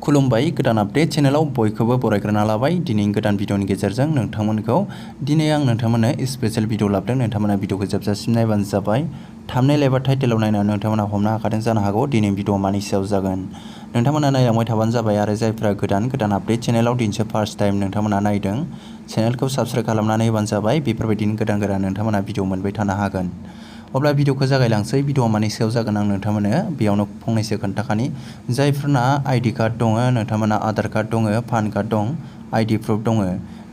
खुलुमबाय गोदान आपडेट चेनेलाव बयखौबो बरायग्रोना लाबाय। दिनै गोदान भिडिअनि गेजेरजों नोंथांमोनखौ दिनै आं नोंथांमोननो स्पेशल भिडिअ लाबोदों। नोंथांमोना भिडिअखौ जोबजासिम नायबानो जाबाय। थाम्बनेल एबा टाइटेलाव नायनानै नोंथांमोना हमनो हाखादों जानो हागौ दिनै भिडिअ मानि सायाव जागोन। नोंथांमोना नायलांबाय थाबानो जाबाय आरो जायफ्रा गोदान आपडेट चेनेलाव दिनैसो फार्स्ट टाइम नोंथांमोना नायदों चेनेलखौ साबस्क्राइब खालामनानै होबानो जाबाय। बेफोरबायदिनो गोदान नोंथांमोना भिडिअ मोनबाय थानो हागोन। अब्ला भिडिअखौ जागायलांसै। भिडिअ मानि सायाव जागोन आं नोंथांमोननो बेयावनो फंनैसो खोन्थाखानि। जायफोरना आइडि कार्ड दङ, नोंथांमोना आधार कार्ड दङ, पान कार्ड दं, आइडि प्रुफ दङ,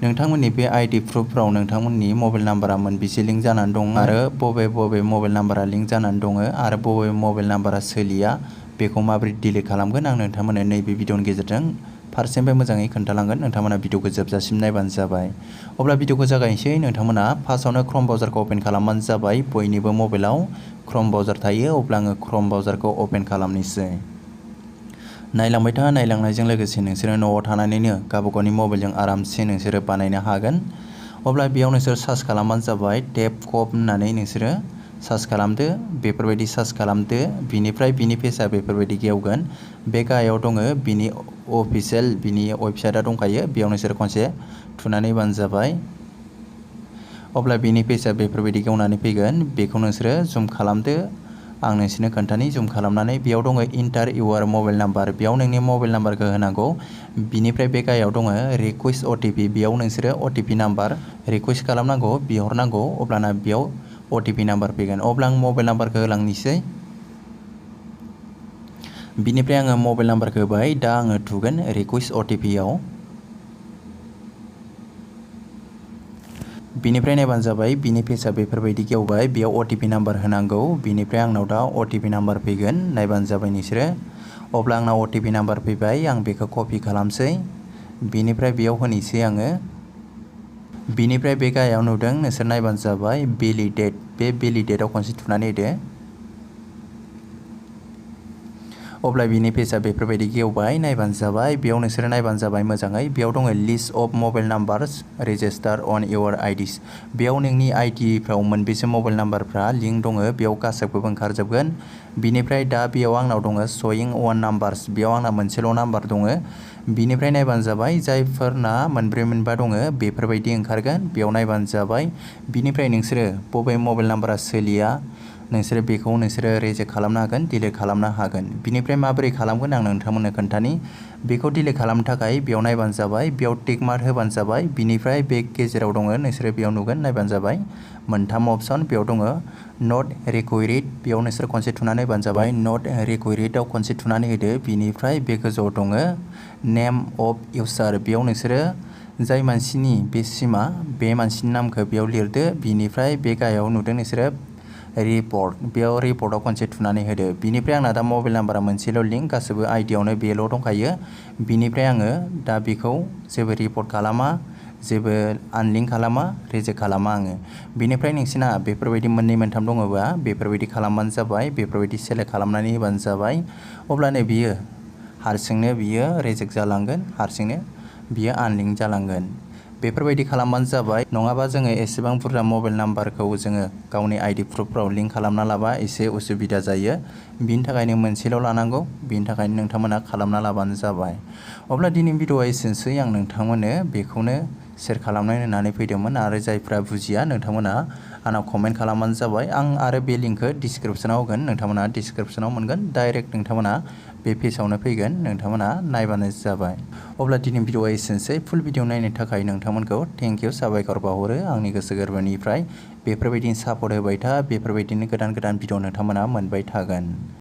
नोंथांमोननि बे आइडि प्रुफफ्राव नोंथांमोननि मबाइल नाम्बारा मोनबेसे लिंक जानानै दं आरो बबे मबाइल नाम्बारा लिंक जानानै दङ आरो बबे मबाइल नाम्बारा सोलिया बेखौ माबोरै डिलिट खालामगोन आं नोंथांमोननो नैबे भिडिअनि गेजेरजों फारसेनिफ्राय मोजाङै खोन्थालांगोन। नोंथांमोना भिडिअखौ जोबजासिम नायबानो जाबाय। अब्ला भिडिअखौ जागायनोसै। नोंथांमोना फार्स्टआवनो क्रम ब्राउजारखौ अपेन खालामबानो जाबाय। बयनिबो मबाइलाव क्रम ब्राउजार थायो। अब्ला आङो क्रम ब्राउजारखौ अपेन खालामनोसै। नायलांबाय था। नायलांनायजों लोगोसे नोंसोरो न'आव थानानैनो गावबागावनि मबाइलजों आरामसे नोंसोरो बानायनो हागोन। अब्ला बेयाव नोंसोर सार्च खालामबानो जाबाय टेप कप होननानै नोंसोरो सार्च खालामदो। बेफोरबायदि सार्च खालामदो। बिनिफ्राय बिनि पेजआ बेफोरबायदि गेवगोन। बे गाहायाव दङ बिनि अफिसियेल, बिनि वेबसाइटआ दंखायो। बेयाव नोंसोर खनसे थुनानै होबानो जाबाय। अब्ला बिनि पेजआ बेफोरबायदि गेवनानै फैगोन। बेखौ नोंसोरो जुम खालामदो। आं नोंसोरनो खोन्थानि जुम खालामनानै। बेयाव दङ इन्टार इउर मबाइल नाम्बार। बेयाव नोंनि मबाइल नाम्बारखौ होनांगौ। बिनिफ्राय बे गाहायाव दङ रिकुवेस्ट अटिपि। बेयाव नोंसोरो अटिपि नाम्बार रिकुवेस्ट खालामनांगौ, बिहरनांगौ। अब्लाना बेयाव अटिपि नाम्बार फैगोन। अब्ला आं मबाइल नाम्बारखौ होलांनोसै। बिनिफ्राय आङो मबाइल नाम्बारखौ होबाय। दा आङो थुगोन रिकुवेस्ट अटिपिआव। बिनिफ्राय नायबानो जाबाय। बिनि पेजआ बेफोरबायदि गेवबाय। बेयाव अटिपि नाम्बार होनांगौ। बिनिफ्राय आंनाव दा अटिपि नाम्बार फैगोन। नायबानो जाबाय नोंसोरो। अब्ला आंनाव अटिपि नाम्बार फैबाय। आं बेखौ कपि खालामसै। बिनिफ्राय बेयाव होनोसै आङो। बिनिफ्राय बे गाहायाव नुदों नोंसोर नायबानो जाबाय भेलिडेट। बे भेलिडेटआव खनसे थुनानै होदो। अब्ला बिनि पेजआ बेफोरबायदि गेवबाय। नायबानो जाबाय। बेयाव नोंसोरो नायबानो जाबाय मोजाङै। बेयाव दङ list of mobile numbers registered on your IDs. बेयाव नोंनि आइडिफ्राव मोनबेसे मबाइल नाम्बारफ्रा लिंक दङ बेयाव गासैखौबो ओंखारजोबगोन। बिनिफ्राय दा बेयाव आंनाव दङ शयिं वान नाम्बार्स। बेयाव आंना मोनसेल' नाम्बार दङ। बिनिफ्राय नायबानो जाबाय। जायफोरना मोनब्रै मोनबा दङ बेफोरबायदि ओंखारगोन। बेयाव नायबानो जाबाय। बिनिफ्राय नोंसोरो बबे मबाइल नाम्बारा सोलिया नोंसोरो बेखौ नोंसोरो रिजेक्ट खालामनो हागोन, डिलिट खालामनो हागोन। बिनिफ्राय माबोरै खालामगोन आं नोंथांमोननो खोन्थानि। बेखौ डिलिट खालामनो थाखाय बेयाव नायबानो जाबाय। बेयाव टिक मार्क होबानो जाबाय। बिनिफ्राय बे गेजेराव दङ नोंसोरो बेयाव नुगोन। नायबानो जाबाय मोनथाम अपसन। बेयाव दङ नट रिक्वायर्ड। बेयाव नोंसोर खनसे थुनानै होबानो जाबाय। नट रिक्वायर्डआव खनसे थुनानै होदो। बिनिफ्राय बे गोजौआव दङ नेम अफ इउजार। बेयाव नोंसोरो जाय मानसिनि बे सिमा बे मानसिनि नामखौ बेयाव लिरदो। बिनिफ्राय बे गाहायाव नुदों नोंसोरो रिपर्ट। बेयाव रिपर्टआव खनसे थुनानै होदो। बिनिफ्राय आंना दा मबाइल नाम्बारा मोनसेल' लिंक, गासैबो आइडियावनो बेल' दंखायो। बिनिफ्राय आङो दा बेखौ जेबो रिपर्ट खालामा, जेबो आनलिंक खालामा, रिजेक्ट खालामा आङो। बिनिफ्राय नोंसिना बेफोरबायदि मोननै मोनथाम दङबा बेफोरबायदि खालामबानो जाबाय। बेफोरबायदि सेलेक्ट खालामनानै होबानो जाबाय। अब्लानो बियो हारसिंनो बियो रिजेक्ट जालांगोन, हारसिंनो बियो आनलिंक जालांगोन। बेफोरबायदि खालामबानो जाबाय। नङाबा जोङो एसेबां बुरजा मबाइल नाम्बारखौ जोङो गावनि आइडि प्रुफफ्राव लिंक खालामना लाबा एसे उसुबिदा जायो। बिनि थाखायनो मोनसेल' लानांगौ। बिनि थाखायनो नोंथांमोना खालामना लाबानो जाबाय। अब्ला दिनै भिडिअआ एसेनोसै। आं नोंथांमोननो बेखौनो शेयार खालामनानै होननानै फैदोंमोन। आरो जायफ्रा बुजिया नोंथांमोना आंनाव कमेन्ट खालामबानो जाबाय। आं आरो बे लिंकखौ डिसक्रिपसनाव होगोन। नोंथांमोना डिसक्रिपसनाव मोनगोन। डाइरेक्ट नोंथांमोना बे पेजावनो फैगोन। नोंथांमोना नायबानो जाबाय। अब्ला दिनै भिडिअआ एसेनोसै। फुल भिडिअ नायनो थाखाय नोंथांमोनखौ थेंक इउ, साबायखर बावहरो आंनि गोसो गोरबोनिफ्राय। बेफोरबायदिनो सापर्ट होबाय था। बेफोरबायदिनो गोदान भिडिअ नोंथांमोना मोनबाय थागोन।